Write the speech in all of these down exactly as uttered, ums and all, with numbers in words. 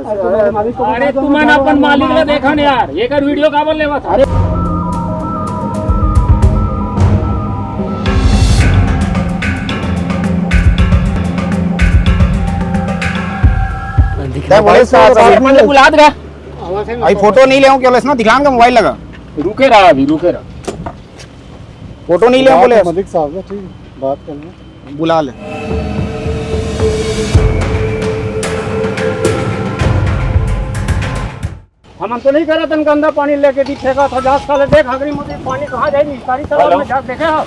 अरे तुमन अपन मालिक ला देखा न यार, एकर वीडियो काबर लेवत हव? अरे दिखा भाई, साहब, साहब, अपन ले बुला दे। अभी फोटो नहीं ले हूँ, केवल इसना दिखाऊंगा, मोबाइल लगा। रुके रहा, अभी रुके रहा। फोटो नहीं ले हूँ, बोले। मलिक साहब का, ठीक, बात करना। बुला ले। हमन तो नहीं करत हन गंदा पानी लेके दी फेंकत हो, जा साले देख हगरी मुगरी पानी कहाँ जाई, निस्तारी तालाब में जा देखे हो।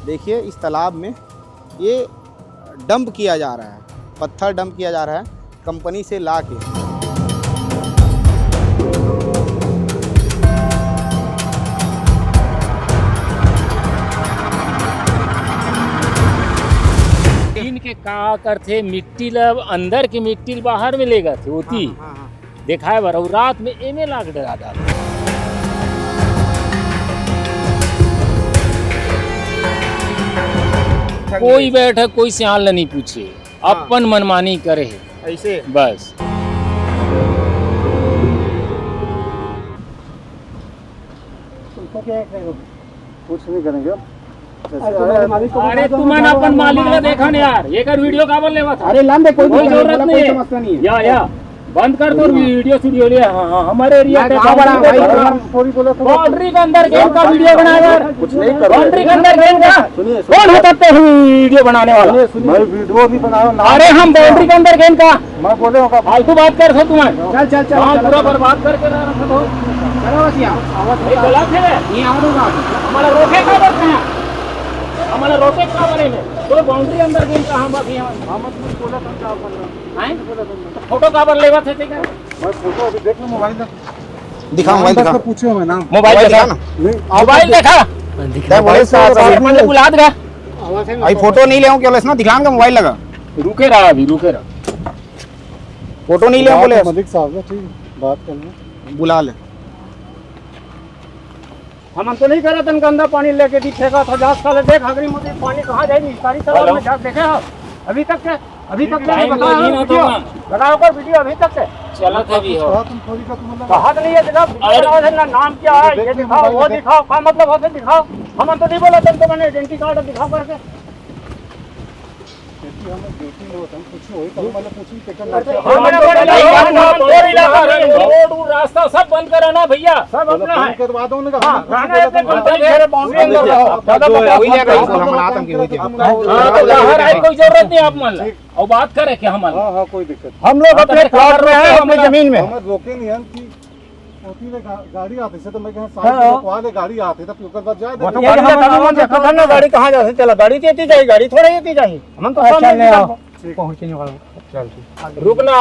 देखिए, इस तालाब में ये डंप किया जा रहा है, पत्थर डंप किया जा रहा है कंपनी से ला के। दिन के का करथे, मिट्टी ल अंदर के मिट्टी ल बाहर में लेगथे ओती। हाँ, हाँ, हाँ। देखाए बर, अउ रात में एमे लाग डरा डाल। कोई बैठे, कोई सियान ल नहीं पूछे, हाँ। अपन मनमानी करे हे। ऐसे? बस। तुमको क्या करेगा? कुछ नहीं करेंगे। अरे तुमन अपन मालिक ला देखा न यार, एकर वीडियो काबर लेवत हव? अरे लान दे, कोई जरूरत नहीं है। या, या, बंद कर तोर वीडियो स्टूडियो ले। हाँ, हाँ, हमारे एरिया पे बाउंड्री के अंदर गेम का वीडियो बनाए यार। कुछ नहीं कर रहे। बाउंड्री के अंदर गेम का? सुनिए, सुनिए। कौन हो सकते हैं वीडियो बनाने वाला? सुनिए, सुनिए। मैं वीडियो भी बना रहा हूँ। अरे हम बाउंड्री के अंदर गेम का? मैं बोले होगा। फालतू बात कर सकते हैं। चल, चल, चल, हाँ, चल, पूरा चल। बर्बाद करके रहा रखा तो। चलो बस यहाँ। ये गलत है। ये आवाज होगा। हमारा रोके का बस है? हमारा रोके का बने में? तो बाउंड्री अंदर गेम का हम अभी हम। हाँ, मत कुछ बोला था, क्या बोल रहे हैं? हैं? तो फोटो का बर लेवा थे, ठीक है? मैं फोटो अभी देख लो मोबाइल में। दिखा, मोबाइल दिखा। पूछे मैं ना। मोबाइल दिखा ना। नहीं, मोबाइल दिखा। दिखा, मोबाइल से साहब, अपन ले बुला दे। अभी फोटो नहीं ले हूँ, केवल इसना दिखाऊंगा, मोबाइल लगा। रुके रहा, अभी रुके रहा। फोटो नहीं ले हूँ, बोले। मलिक साहब का, ठीक, बात करना। बुला ले। हमन तो नहीं करत हन गंदा पानी लेके दी फेंकत हो, जा साले देख हगरी मुगरी पानी कहाँ जाई, निस्तारी तालाब में जा देखे हो। अभी तक के, अभी तक के टाइम बताओ लगी ना वीडियो। तो। बताओ कर वीडियो अभी तक के। चलत है भी हो। कहा तुम थोड़ी का तुम लोग कहा तो नहीं है जनाब, वीडियो अरे। बनाओ से ना नाम क्या है, ये देखो दिखाओ, मोबाइल वो देख। दिखाओ, का मतलब होते दिखाओ। हमन तो नहीं बोला तुम तो मैंने आइडेंटिटी कार्ड दिखाओ करके। क्योंकि हमें ड्यूटी में होता है, कुछ होई तो हम मतलब पूछी टिकट अच्छा, लगता है। हाँ, मैंने बोला, नहीं, नहीं, नहीं, नहीं, नहीं, नहीं, नहीं, रोड, वोड, रास्ता सब बंद करा ना भैया। सब अपना है। करवा दो उनका। हाँ, हमने कुछ राना बोला है, था, अपने मतलब मेरे बाउंड्री अंदर रहो। अब तो वही है, वही है, हम आतंकी हुई थी। हाँ, तो बाहर आए, कोई जरूरत नहीं आप मान लो। ठीक। और बात करे क्या हम हाँ, हाँ, कोई दिक्कत नहीं। हम लोग हाँ, तो अपने फिर प्लॉट में हैं, अपनी जमीन में। हम रोके नहीं हम कि होती है गा-, गाड़ी आती से तो मैं कहा साइड हाँ। में रुकवा ले, गाड़ी आती तो फिर ओकर बाद जाए वो तो दे। गाड़ी हम देखा था ना, गाड़ी कहाँ जाती चला, गाड़ी देती जाए, गाड़ी थोड़ा देती जाए। हम तो अच्छा, सामने ले आओ। निकल पहुँचने वाला हूँ। चल ठीक। रुक ना,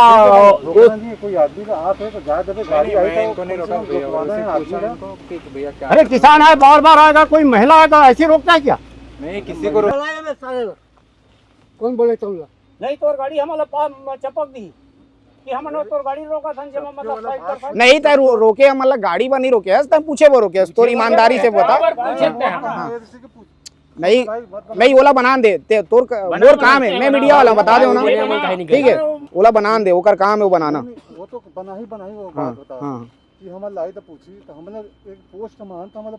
रुकना नहीं, कोई आदमी का हाथ है तो जाए दे, गाड़ी आई तो कम से कम रुकवाना है आदमी का। अरे किसान है, बार बार आएगा, कोई महिला आएगा, ऐसे रोकता है क्या? नहीं, किसी को रोक- कौन बोले तुम लोग? नहीं, तोर गाड़ी हमला पा-, चपक दी कि हमन तोर गाड़ी रोका था, जब मतलब साइड कर पाए। नहीं, त रो-, रोके हमला गाड़ी बर नहीं रोके हस, त पूछे बर रोके हस, तोर ईमानदारी से बता। बराबर पूछे थे हम। हाँ। नहीं, नहीं, ओला बनान दे, ते, तोर क-, बना, मोर बना, काम है, बना, मैं बना, मीडिया वाला हूँ, बता बना, दे ना। बना, बना, बना, ठीक है, बना। ओला बनान दे, ओकर काम है वो बनाना। नहीं, वो तो बना ही, बना ही, वो हाँ, बात बता। हाँ। कि हमन लाई त पूछी, त हमन एक पोस्ट मान, त हमन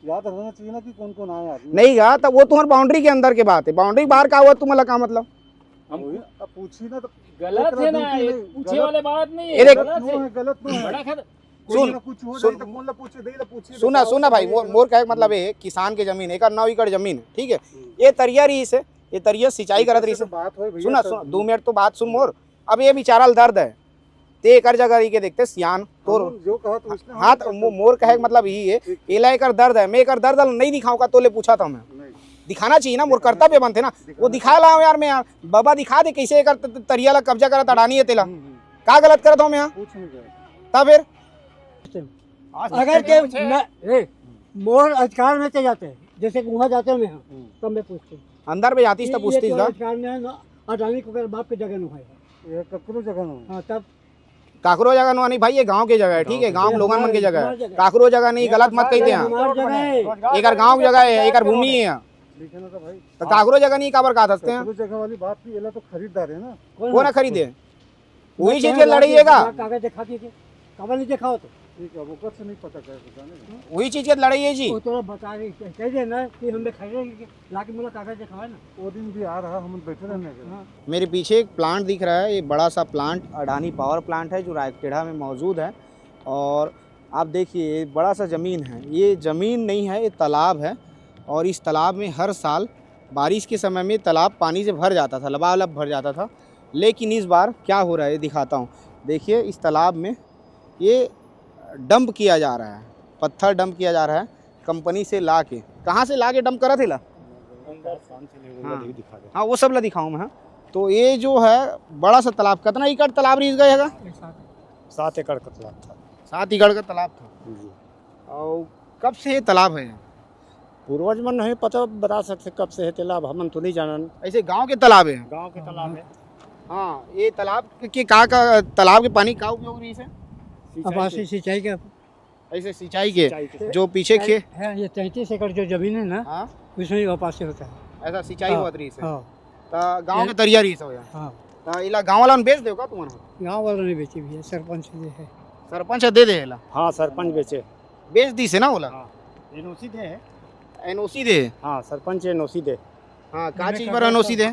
याद रहना चाहिए ना कि कौन कौन आए आदमी। नहीं गा, त वो तुम्हार बाउंड्री के अंदर के बात है, बाउंड्री के बाहर का हुआ, तुम्हारा का मतलब? हम वही, अब पूछी ना तो गलत है ना, ये पूछे वाले बात नहीं है, ये देख, गलत है। गलत नहीं है। बड़ा खत-, कोई सुन, ना कुछ हो सुन, जाए तो कौन ला पूछे, दे ला पूछे, सुना, बेचारा सुना भाई, मोर, मोर कहे के मतलब ये है, किसान के जमीन, एक नौ एकड़ जमीन है, ठीक है? हम्म। ये तरिया रही से, ये तरिया सिंचाई करत रही से। बात होई भैया, सुना, सुना, दो मिनट तो बात सुन मोर। अब ये बेचारा ल दर्द है, ते एकर जगह रही के देखते सियान तोर। हम जो कहा तो उसने हाँ, हम तो मो-, मोर कहे के मतलब यही है, ठीक। एला एकर दर्द है, मैं एकर दर्द नहीं दिखाऊं का, तोले पूछा था मैं। नहीं। दिखाना चाहिए ना, मोर कर्तव्य बनते ना। दिखाना वो दिखा ला यार, मैं यार, बाबा दिखा दे कैसे एकर त-, त-, तरिया ला कब्जा करत अडानी है तेला। हम्म, हम्म। का गलत करत हूँ मैं यहाँ? कुछ नहीं गलत। तब फिर? अगर के न, ए, मोर अधिकार में चले जाते हैं, जैसे कि वहाँ जाते हैं, हम्म। तब मैं पूछती हूँ। अंदर में जातीस त ये पूछतीस तो का? अधिकार में है ना, अडानी को अगर बाप की जगह नु है। ये ककरो जगह नु। हाँ, तब काकरो जगह नु नहीं भाई, ये गांव के जगह है, ठीक है? गांव के लोगन मन के जगह है। हमार जगह। काकरो जगह नहीं, गलत मत कहिते हैं। हमार जगह है। एकर गांव के जगह है, एकर भूमि है। ठीक है ना तो भाई, तो काकरो जगह नहीं, काबर का हंसते हैं? सत्रह जगह वाली बात थी, एला तो खरीददार है ना। कौन कौन है है? खरीदे? वही मैं चीज कह के रहा लड़ाई कि है का? पूरा कागज दिखा दीजिए। काबर नहीं दिखाओ तो? ठीक है, अब ओकर से नहीं पता कर पता नहीं। वही चीज के लड़ाई है जी। वो तो बता रही, कह, कह देना कि हमने खरीदे कि ला के मुला कागज दिखाओ ना। वो दिन भी आ रहा, हम बैठे रहने के। हाँ। मेरे पीछे एक प्लांट दिख रहा है, ये बड़ा सा प्लांट अडानी पावर प्लांट है जो रायखेड़ा में मौजूद है। और आप देखिए, ये बड़ा सा ज़मीन है, ये ज़मीन नहीं है, ये तालाब है। और इस तालाब में हर साल बारिश के समय में तालाब पानी से भर जाता था, लबालब भर जाता था। लेकिन इस बार क्या हो रहा है, ये दिखाता हूँ। देखिए, इस तालाब में ये डंप किया जा रहा है, पत्थर डंप किया जा रहा है कंपनी से ला के। कहाँ से ला के डंप करा थे ला? हाँ। हाँ, वो सब ला दिखाऊँ मैं, हाँ। तो ये जो है, बड़ा सा तालाब, कितना एकड़ तालाब रह गया है? सात एकड़ का तालाब था। सात एकड़ का तालाब था। जी। और कब से ये तालाब है? पूर्वज मन नहीं पता बता सकते कब से है तालाब, हमन तो नहीं जानन। ऐसे गांव के तालाब है? गांव के तालाब है। हाँ, ये तालाब के, के का, का, तालाब के पानी का उपयोग रही है? सिंचाई आवासीय के। सिंचाई का। ऐसे सिंचाई के, सिंचाई के। जो पीछे खे- है, ये तैंतीस एकड़ जो जमीन है ना, हाँ। उसमें ही आवासीय होता है। ऐसा सिंचाई हाँ, होत रही है। हाँ। तो गांव ये के तरिया रही है यहाँ। हाँ। तो इला गांव वाला ने बेच दे का तुम्हारा? गांव वाला नहीं बेचे भैया, सरपंच दे है। सरपंच दे दे ला। हाँ, सरपंच बेचे। बेच दी से ना ओला? हाँ, एनओसी दे है। एनओसी दे है? हाँ, सरपंच एनओसी दे। हाँ, का चीज पर एनओसी दे?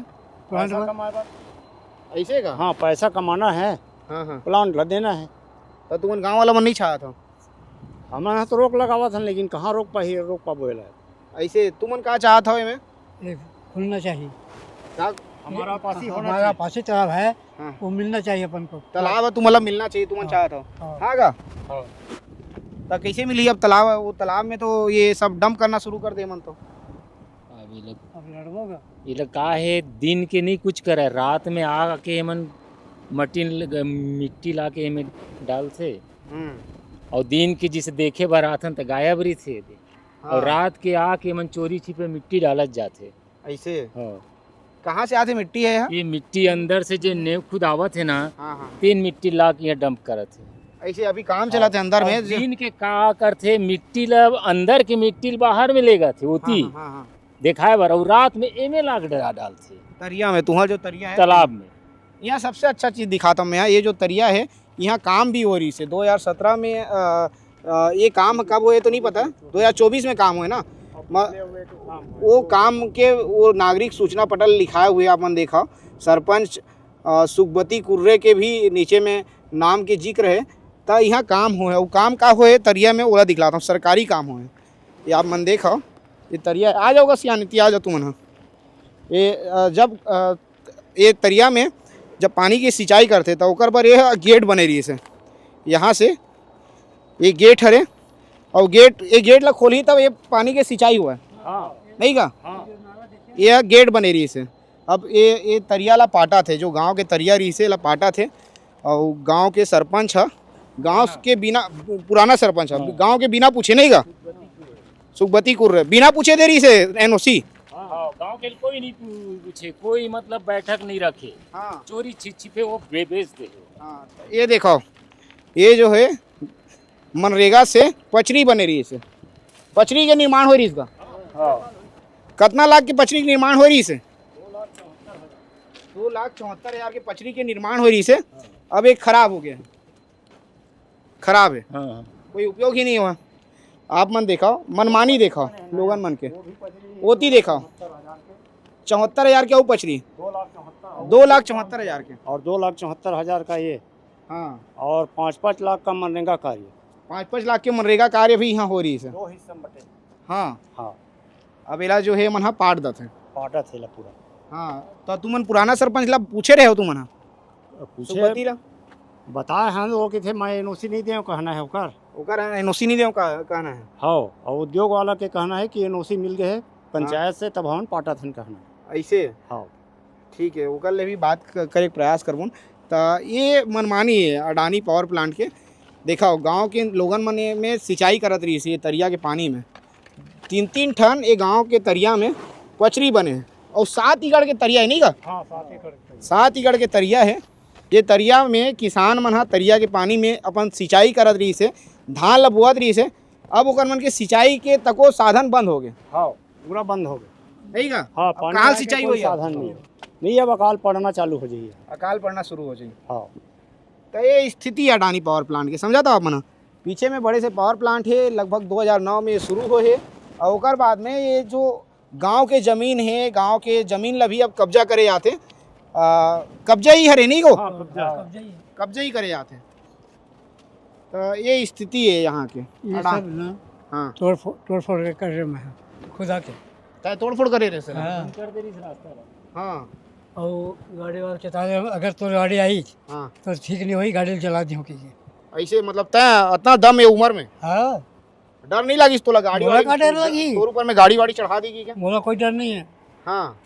प्लांट पैसा बर। कमाए बर। ऐसे का? हाँ, पैसा कमाना है। हाँ, हाँ। प्लांट ला देना है। तो तुमन गांव वाला मन नहीं चाहत हो? हमन ह तो रोक लगावत हन, लेकिन कहाँ रोक पाही, रोक पाबो एला? ऐसे तुमन का चाहत हो एमे? ये खुलना चाहिए। का? हमारा पासी होना हमारा चाहिए। पासी तालाब है, हाँ। वो मिलना चाहिए अपन को। तालाब है, तुम्हारा मिलना चाहिए, तुमन हाँ। चाहत हो। हाँ। हाँ का? हाँ। तो कैसे मिली अब तालाब? वो तालाब में तो ये सब डंप करना शुरू कर दे मन तो। अब ये लोग अब लड़बो का? ये लोग का है, दिन के नहीं कुछ करे, रात में आके एमन मट्टी ल-, मिट्टी ला के एमे डालथे। हम्म। और दिन के जिसे देखे बर आथन त गायब रहिथे। हाँ। और रात के आके एमन चोरी छिपे मिट्टी डालत जाथे। ऐसे? हाँ। कहाँ से आथे मिट्टी है यहाँ? ये मिट्टी अंदर से जे नेव खुदावत है ना, हाँ, हाँ। तेन मिट्टी ला के यहाँ डंप करत है। ऐसे अभी काम चलत है अंदर और में? दिन के का करथे, मिट्टी ला, अंदर के मिट्टी ला बाहर में लेगथे, ओती। हाँ, हाँ, हाँ। देखाए बर, अउ रात में एमे लाग डरा डालथे। तरिया में, तुहर जो तरिया है? तालाब में। यहाँ सबसे अच्छा चीज दिखाता हूँ मैं, यहाँ ये जो तरिया है, यहाँ काम भी हो रही से दो हज़ार सत्रह में, अ, अ, ये काम कब हुए तो नहीं पता, दो हज़ार चौबीस में काम हुए ना। म-, वो काम के वो नागरिक सूचना पटल लिखाए हुए आप मन देखा, सरपंच, अ, सुखबती कुर्रे के भी नीचे में नाम के जिक्र है। त यहाँ काम हुए, वो काम का हुए तरिया में, ओला दिखलाता हूँ, सरकारी काम हुए। ये आप मन देखा, ये तरिया, आ जाओगा सियान, इति आ जाओ तुमन ह। ये, अ, जब, अ, ये तरिया में जब पानी के सिंचाई करथे, त ओकर बर ये गेट बने रहिस हे। यहाँ से ये गेट हरे, अउ गेट, ये गेट ला खोलही, तब ये पानी के सिंचाई हुआ है। हाँ। नहीं का? हाँ। ये गेट बने रहिस हे। अब ये, ये तरिया ला पाटथे, जो गांव के तरिया रहिस हे, ला पाटथे। अउ गांव के सरपंच ह, गांव हाँ। के बिना, पुराना सरपंच ह, हाँ। गांव के बिना पूछे, नहीं का? सुखबती कुर्रे, बिना पूछे दे रहिस हे एनओसी। हाँ, गांव के कोई नहीं पू-, पूछे, कोई मतलब बैठक नहीं रखे। हाँ। चोरी छि-, छिपे वो बे-, बेच दे। हाँ, ये देखो, ये जो है मनरेगा से पचरी बने रहिस हे, पचरी के निर्माण हो रहिस का? हाँ। कतना लाख के पचरी के निर्माण हो रहिस हे? दो लाख चौहत्तर हजार के पचरी के निर्माण हो रहिस हे। अब एक खराब हो गया, खराब है, हाँ, हाँ। कोई उपयोग ही नहीं हुआ। आप मन देखाओ, मनमानी देखाओ लोगन मन के, ओती देखाओ, चौहत्तर हजार के वो पचरी, दो लाख चौहत्तर हजार के। और दो लाख चौहत्तर हजार का ये। हाँ। और पाँच पाँच लाख का मनरेगा कार्य। पाँच पाँच लाख के मनरेगा कार्य भी यहाँ हो रहिस हे। दो हिस्सा में बटे। हाँ। हाँ। अब एला जो है मन ह पाट दत हे। पाटत हे ला पूरा। हाँ, तो तुमन पुराना सरपंच ला पूछे रहे हो तुमन ह? पूछे, सुखबती ला? बताए हन, वो कथे, "मैं एनओसी नहीं देव," कहना है ओकर। ओकर एनओसी नहीं देव का कहना है? हाँ, और उद्योग वाला के कहना है कि एनओसी मिल गए है पंचायत हाँ। से, तब हमन पाटत हन कहना है। ऐसे? हाँ। ठीक है, ओकर ले भी बात क-, करे के प्रयास करबोन। त ये मनमानी है अडानी पावर प्लांट के। देखाओ, गांव के लोगन मन में सिंचाई करत रहिस ये तरिया के पानी में। तीन तीन ठन ये गांव के तरिया में पचरी बने हे। और सात एकड़ के तरिया है, नहीं का? हाँ, सात एकड़ के तरिया। सात एकड़ के तरिया है। ये तरिया में किसान मन ह तरिया के पानी में अपन सिंचाई करत रहिस हे, धान ल बोअत रहिस हे। अब ओकर मन के सिंचाई के तको साधन बंद हो गए। हाँ, पूरा बंद हो गए। नहीं का? हाँ, अब पानी कहाँ आए के सिंचाई कोई होई अब? साधन नहीं है। नहीं, अब अकाल पड़ना चालू हो जाइए। अकाल पड़ना शुरू हो जाई। हाँ। तो ये स्थिति है अडानी पावर प्लांट के, समझा था आप मन? पीछे में बड़े से पावर प्लांट है, लगभग दो हज़ार नौ में ये शुरू हो है, और ओकर बाद में ये जो गांव के जमीन है, गांव के जमीन ला भी अब कब्जा करे जाथे। आ, कब्जा ही हरे नहीं को? हाँ, कब्जा। कब्जा ही करे जाथे। तो ये स्थिति है यहाँ के। ये अड़ा- सब ना हाँ। तोड़ फो-, तोड़ फोड़ के कर रहे हैं खुदा के। तय तोड़ फोड़ करे रहे सर। हाँ। हाँ। और गाड़ी वाला चेता दे, अगर तो गाड़ी आई हाँ। तो ठीक नहीं हुई, गाड़ी चला दी होगी। ऐसे मतलब तय इतना दम है उम्र में? हाँ। डर नहीं लगी तोला गाड़ी मोला वाड़ी का डर लगी? तोर ऊपर में गाड़ी वाड़ी चढ़ा देगी क्या? मोला कोई डर नहीं है। हाँ।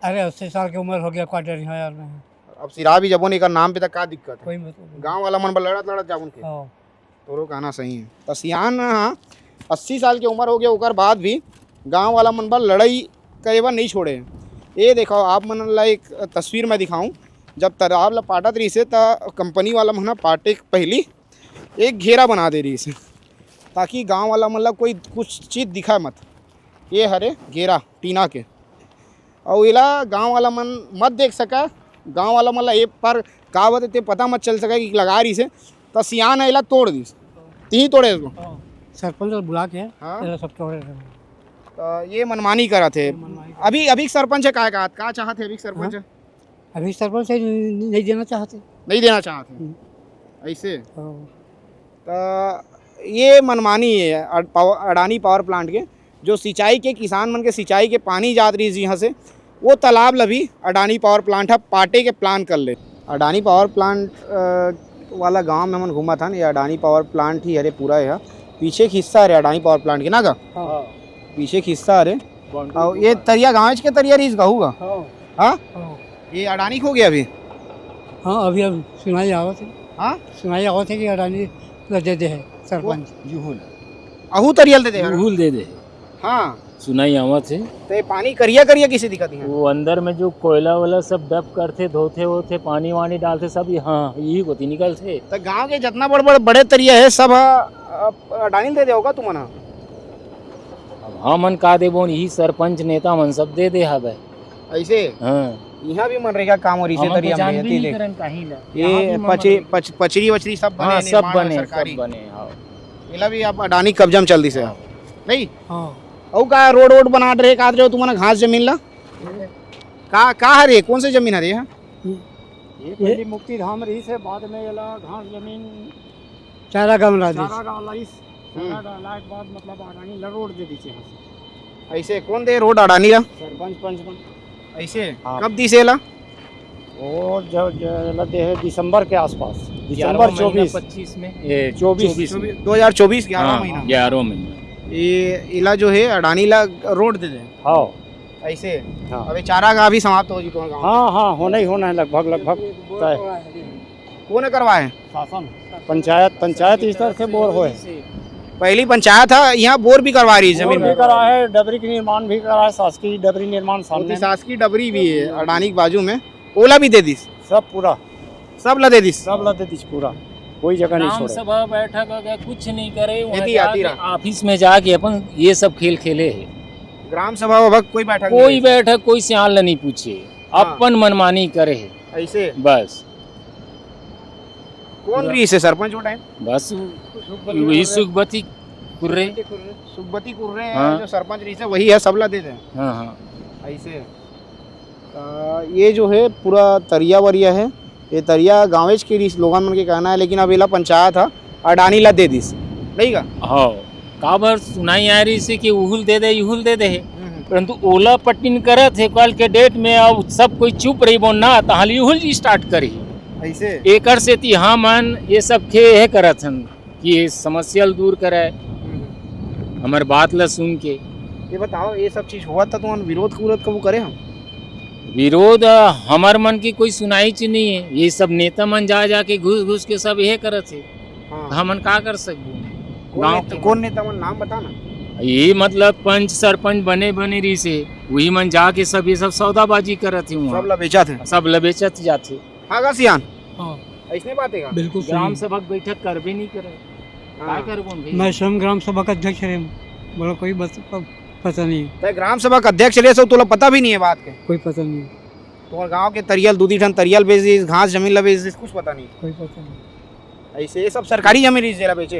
अरे अस्सी साल की उम्र हो गया, कोई डर नहीं है यार। मैं अब सिरा भी जबो नहीं कर नाम पे तक का दिक्कत है? कोई मतलब नहीं। गाँव वाला मन बर लड़त लड़त जाबुन के। हाँ। तोरो कहना सही है। तो सियान ह अस्सी साल के उम्र हो गया, ओकर बाद भी गांव वाला मन बर लड़ाई करे बर नहीं छोड़े। ये देखो, आप मन ला एक तस्वीर मैं दिखाऊं, जब तालाब ला पाटत रहिसे त कंपनी वाला मन ह पाटे के पहली एक घेरा बना दे रहिसे, ताकि गांव वाला मन ला कोई कुछ चीज दिखाए मत। ये हरे घेरा टीना के, अउ एला गांव वाला मन मत देख सका। गांव वाला मन ला ए पर का बात ते पता मत चल सका कि लगा रहिसे, त सियान ह एला तोड़ दिस। तिही तोड़े इसको। हाँ। सरपंच ल बुला के हाँ। एला सब तोड़े रहे। त ये मनमानी करत हे। ये मनमानी करत अभी, अभी सरपंच ह का, का, का चाहत हे अभी सरपंच? हाँ। अभी सरपंच से नहीं देना चाहते। नहीं देना चाहते। हम्म। ऐसे? हाँ। त ये मनमानी है अड-, पावर, अडानी पावर प्लांट के, जो सिंचाई के, किसान मन के सिंचाई के पानी जात रहिस जिहां से, वो तालाब ल भी अडानी पावर प्लांट ह पाटे के प्लान कर ले। अडानी पावर प्लांट, अ, वाला गांव में हमन घूमत हन, ये अडानी पावर प्लांट ही हरे पूरा। यह पीछे के हिस्सा हरे अडानी पावर प्लांट के ना का? हाँ। पीछे के हिस्सा हरे। बाउंड्री अउ ये तरिया गांव के तरिया रहिस गहू का? हाँ। हाँ? हाँ। ये अडानी के हो गया अभी? हाँ, अभी, अभी सुनाई आवत है। हाँ? सुनाई आवत है कि अडानी ला दे दे है सरपंच। उहुल। अहू तरिया ल दे दे है? उहुल दे दे है। हाँ। सुनाई आवत है। तो ये पानी करिया करिया किसे दिखत है? वो अंदर में जो कोयला वाला सब डंप करथे, धोथे, होथे, पानी वानी डालथे, सब यहाँ यही कोती निकलथे। तो गांव के जितना बड़ बड़ बड़े तरिया है, सब ह, अ, अडानी ल दे दे होगा तुमन ह? अब हमन का देबो, यही सरपंच नेता मन सब दे दे हवे। ऐसे? हाँ। यहाँ भी मनरेगा काम और इसे हमन तो तरिया में जान भी रहती नहीं ले। करन कहीं ला। यहाँ ये भी मन पचरी, मनरेगा। पच-, पचरी वचरी सब बने, हाँ, सब निर्माण बने, सरकारी। सब बने, हाँ। एला भी आप अडानी कब्जा में चल दिसे। हाँ। नहीं? हाँ। अउ का रोड वोड बना रहे, का रहे हो तुमन घास जमीन ला? का, का हरे? कौन से जमीन हरे? हाँ? ये पहली मुक्ति धाम रहिस हे, बाद में एला घास जमीन चारा गांव ला दिस। चारा गांव लाइस। हम्म। चारा गांव लाए के बाद मतलब अडानी ला रोड दे दीचे यहाँ से। ऐसे कौन दे रोड अडानी ला? सरपंच पंच मन। ऐसे? हाँ। कब दिसे ला? वो जो, जो ला दे है दिसंबर के आसपास। दिसंबर ग्यारहवाँ महीना चौबीस। पच्चीस में, ए, चौबीस। चौबीस में। दो हज़ार चौबीस, ग्यारह हाँ, महीना। ग्यारह महीना। ये इला जो है अडानी ला रोड दे दे। हाँ। ऐसे? हाँ। अबे चारा का अभी समाप्त हो चुका है गाँव। हाँ, हाँ, होना ही होना है लगभग, लगभग। तय। कौन करवाए? शासन। पंचायत, पंचायत स्तर से बोर होए। पहली पंचायत है, यहाँ बोर भी करवा रही है बोर जमीन भी में। करा है, डबरी के निर्माण भी करा है, शासकीय डबरी निर्माण वो सामने। शासकीय डबरी भी है अडानी के बाजू में, ओला भी दे दिस। सब पूरा। सब ला दे दिस। सब ला दे दिस पूरा, कोई जगह नहीं ग्राम छोड़े। सभा बैठक अगर कुछ नहीं करे, वहाँ यदि आती जाके रहा। ऑफिस में जाके अपन ये सब खेल खेले है। ग्राम सभा में कोई बैठक नहीं कोई रही। बैठक, कोई सियान ला नहीं पूछे, हाँ। अपन मनमानी करे है। ऐसे? बस। कौन पूरा। रही से सरपंच वो टाइम? बस वो-, सुखबती वही कुर्रे। सुखबती कुर्रे। सुखबती कुर्रे हाँ। जो सरपंच रही से, वही है, सबला दे दे। हाँ, हाँ। ऐसे। आ, ये जो है पूरा तरिया वरिया है, ये तरिया गाँवेच के रही, लोगन मन के कहना है, लेकिन अब एला पंचायत हा अडानी ला दे दिस, नहीं का? हाँ, काबर सुनाई आ रही से कि उहुल दे दे, इहुल दे दे है, हम्म, हम्म। परंतु ओला पट्टिन करत है, कल के डेट में अब सब कोई चुप रही बोल ना, तो हाल इहुल स्टार्ट करी। ऐसे? एकर सेती हमन ये सब के हे करत हन कि ये समस्या ल दूर करे, हम्म। हमर बात ला सुन के। ये बताओ, ये सब चीज हुआ था, तुमन विरोध विरोध कबू करे हम? विरोध, अ, हमर मन की कोई सुनाई च नहीं है। ये सब नेता मन जा जाके घुस घुस के सब ये करत है। हाँ। हमन का कर सकबो? कौन गाँव नेता, के कौन नेता मन, नाम बता ना। ये मतलब पंच सरपंच बने बने रही से, वही मन जाके सब ये सब सौदाबाजी करत है वहाँ। सब ला बेचत है। सब ला बेचत जाथे। हाँ का सियान? हाँ। ऐसने बात है का? बिल्कुल सही। ग्राम सभा के बैठक करबे नहीं करे। हाँ। का करबो भाई? मैं स्वयं ग्राम सभा का अध्यक्ष रहे हूँ। बोलो कोई बस, अब पता नहीं। तो ग्राम सभा का अध्यक्ष रहे सो तोला पता भी नहीं है बात के? कोई पता नहीं। तुम्हारे गांव के तरियल, दूधी ठन तरियल बेच दिस, घास जमीन ला बेच दिस, कुछ पता नहीं? कोई पता नहीं। ऐसे ये सब सरकारी जमीन रही जेला बेचे?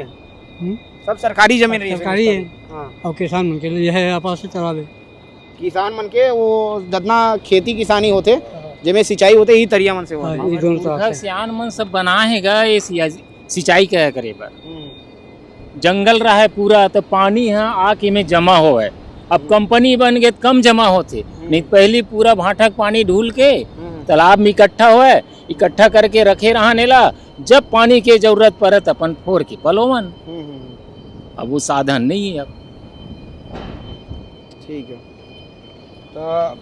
हम्म? सब सरकारी जमीन रही सरकारी है। हाँ। और किसान मन के लिए है, आपास से चला दे। किसान मन के वो जितना खेती किसानी होते, हाँ। जेमे सिंचाई होते, ही तरिया मन से होते। हाँ, ये दोनों तरफ उधर से। सियान मन सब बनाए हे गा, ये सिया-, सिंचाई का करे बर। हम्म। जंगल रहा है पूरा, तो पानी ह आके में जमा होवे। अब हम्म। कंपनी बन गए तो कम जमा होते, हम्म। नहीं तो पहली पूरा भाटा के पानी ढूल के हम्म। तालाब में इकट्ठा होवे, इकट्ठा करके रखे रहन एला, जब पानी के जरूरत पड़े तो अपन फोर के पलोवन। हम्म, हम्म, हम्म। अब वो साधन नहीं है अब। ठीक है। तो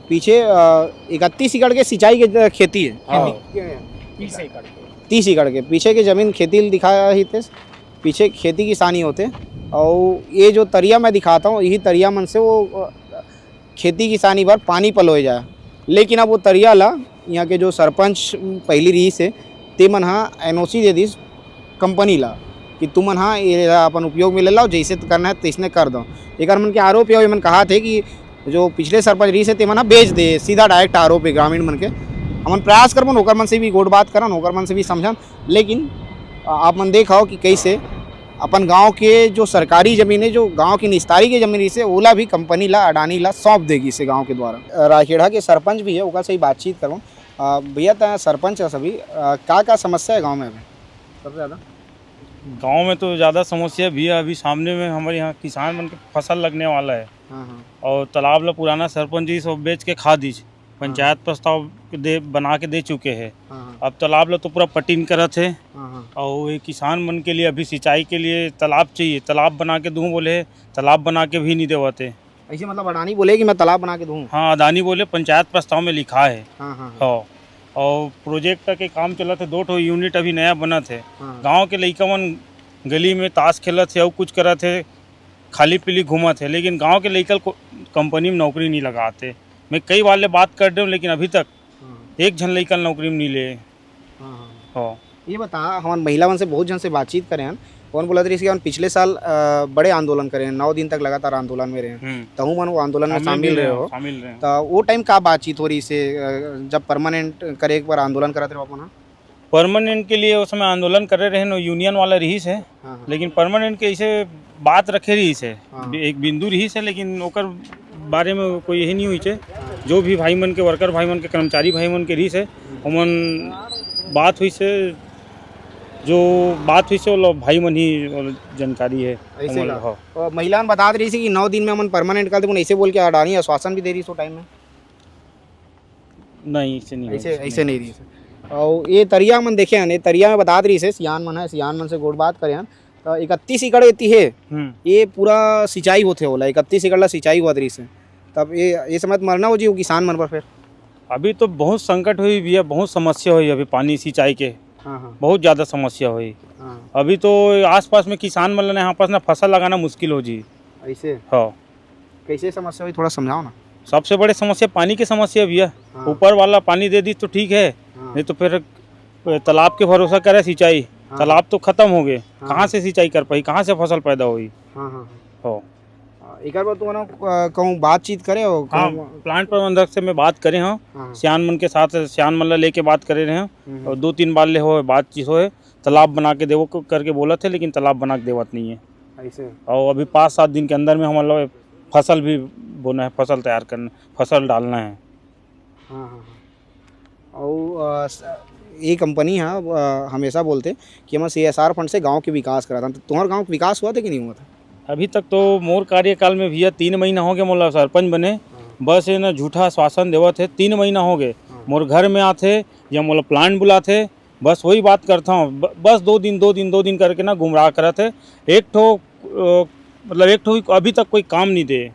पीछे, अ, इकतीस एकड़ के सिंचाई के ज-, खेती है। हाँ। खेती के है। तीस एकड़ के। तीस एकड़ के पीछे के जमीन खेती ल दिखाया ही थे, पीछे खेती किसानी होते। और ये जो तरिया मैं दिखाता हूँ, यही तरिया मन से वो, अ, खेती किसानी बर पानी पलोए जाए। लेकिन अब वो तरिया ला यहाँ के जो सरपंच पहली रहीस हे, ते मन हा एनओसी दे दिस कंपनी ला कि तुमन हा ये ला अपन उपयोग में ले लाओ, जैसे करना है तैसने कर दो। एकर मन के आरोप हे, ये मन कहा थे कि जो पिछले सरपंच रहीस हे, ते मन हा बेच दे, सीधा डायरेक्ट आरोप हे ग्रामीण मन के। हमन प्रयास करबन, ओकर मन से भी गोठ बात करन, ओकर मन से भी समझन, लेकिन, अ, आप मन देखो कि कैसे अपन गांव के जो सरकारी जमीन है, जो गांव के निस्तारी के जमीन रहीस हे, ओला भी कंपनी ला, अडानी ला सौंप दे गिस हे गांव के द्वारा। अ, राखेड़ा के सरपंच भी है, ओकर से ही बातचीत करबो। अ, भैया, त सरपंच है सभी, अ, का का समस्या है गांव में अभी सबसे ज्यादा? गांव में तो ज्यादा समस्या भी है। अभी सामने में हमारे यहाँ किसान मन के फसल लगने वाला है हाँ, हाँ। और तालाब ला पुराना सरपंच जी सब बेच के खा दीस। पंचायत प्रस्ताव दे, बना के दे चुके हैं। हाँ, हाँ। अब तालाब ला तो पूरा पटिन करत है। हाँ, हाँ। और ये किसान मन के लिए अभी सिंचाई के लिए तालाब चाहिए, तालाब बना के दूं बोले, तालाब बना के भी नहीं देवत है। ऐसे मतलब अडानी बोले कि मैं तालाब बना के दूं? हाँ, अडानी बोले, पंचायत प्रस्ताव में लिखा है। हाँ, हाँ, हाँ। हाँ। और प्रोजेक्ट के काम चलत है, दो ठो यूनिट अभी नया बनत है। हाँ। गांव के लइका मन गली में ताश खेलत है, और कुछ करत है, खाली पीली घूमत है, लेकिन गांव के लइका को कंपनी में नौकरी नहीं लगाते। मैं कई बार ले बात कर रहे हूँ, लेकिन अभी तक हाँ। एक झन लइका नौकरी में नहीं ले। हाँ, हाँ। हाँ। ये बता, हमन महिला मन से बहुत झन से बातचीत करे हन, कौन बोलत रहिस कि हमन पिछले साल, अ, बड़े आंदोलन करे हन, नौ दिन तक लगातार आंदोलन में रहे हन। हम्म। तहु मन वो आंदोलन में शामिल शामिल रहे रहे हो। शामिल रहे। तो वो टाइम का बातचीत हो रहिस हे, अ, जब परमानेंट करे एक बार आंदोलन करत रहे अपन? परमानेंट के लिए उस समय आंदोलन करे रहे, यूनियन वाला रहिस हे। हाँ, हाँ। लेकिन परमानेंट के ऐसे बात रखे रहिस हे, हाँ। बि-, एक बिंदु रहिस हे, लेकिन ओकर बारे में कोई यही नहीं हुई छे। हाँ। जो भी भाई मन के, वर्कर भाई मन के, कर्मचारी भाई मन के रहिस हे, हम्म। ओमन बात हुई से, जो बात हुई से, वो लोग भाई मन ही, वो जानकारी है। ऐसे हमन का? हाँ। और महिला मन बतात रहिस हे कि नौ दिन में हमन परमानेंट कर देबो, ऐसे बोल के अडानी आश्वासन भी दे रहिस हे टाइम में। नहीं, ऐसे नहीं ऐसे, होइस, ऐसे नहीं। नहीं रहिस। और ये तरिया मन देखे हन, ये तरिया में बतात रहिस हे, सियान मन है, सियान मन से गोठ बात करे हन, तो इकतीस एकड़ एती हे, हम्म। ये पूरा सिंचाई होथे ओला, इकतीस एकड़ ला सिंचाई होवत रहिस हे। तब ये, ये समय तो मरना हो जी वो किसान मन पर फिर। अभी तो बहुत संकट हुई भैया, बहुत समस्या हुई अभी पानी सिंचाई के, हाँ, हाँ। बहुत ज्यादा समस्या हुई। हाँ। अभी तो आसपास में किसान मन ला यहाँ पास ना फसल लगाना मुश्किल हो जी। ऐसे? हाँ। कैसे समस्या हुई, थोड़ा समझाओ ना। सबसे बड़े समस्या पानी के समस्या भैया। हाँ। ऊपर वाला पानी दे दी तो ठीक है, हाँ। नहीं तो फिर तालाब के भरोसा करे सिंचाई, हाँ। तालाब तो खत्म हो गए, हाँ। कहाँ से सिंचाई कर पाई, कहाँ से फसल पैदा होई? हाँ, हाँ, हाँ। हो। आ, एकर बर तुमन, आ, कहूँ बातचीत करे हो? हाँ, कहूँ प्लांट प्रबंधक से मैं बात करे हूँ, हाँ। सियान मन के साथ, सियान मन ला लेके बात करे रहे हूँ, हम्म। और दो तीन बार ले हो बातचीत होए, तालाब बना के देवो क-, करके बोलत हे, लेकिन तालाब बना के देवत नहीं है। ऐसे? और अभी पाँच सात दिन के अंदर में हमन लोग फसल भी बोना है, फसल तैयार करना, फसल डालना है। हाँ, हाँ, हाँ। और, अ, स-, ये कंपनी हा, अ, हमेशा बोलते कि हम सीएसआर फंड से गांव के विकास कराथन, तो तुम्हारे गांव के विकास हुआ था कि नहीं हुआ था? अभी तक तो मोर कार्यकाल में भैया तीन महीना हो गए, मोला सरपंच बने, हाँ। बस ये ना झूठा आश्वासन देवत हे, तीन महीना हो गए। हाँ। मोर घर में आथे या मोला प्लांट बुलाथे, बस वही बात करता हूँ, ब-, बस दो दिन, दो दिन, दो दिन करके ना गुमराह करत हे। एक ठो, अ, मतलब एक ठो अभी तक कोई काम नहीं दे।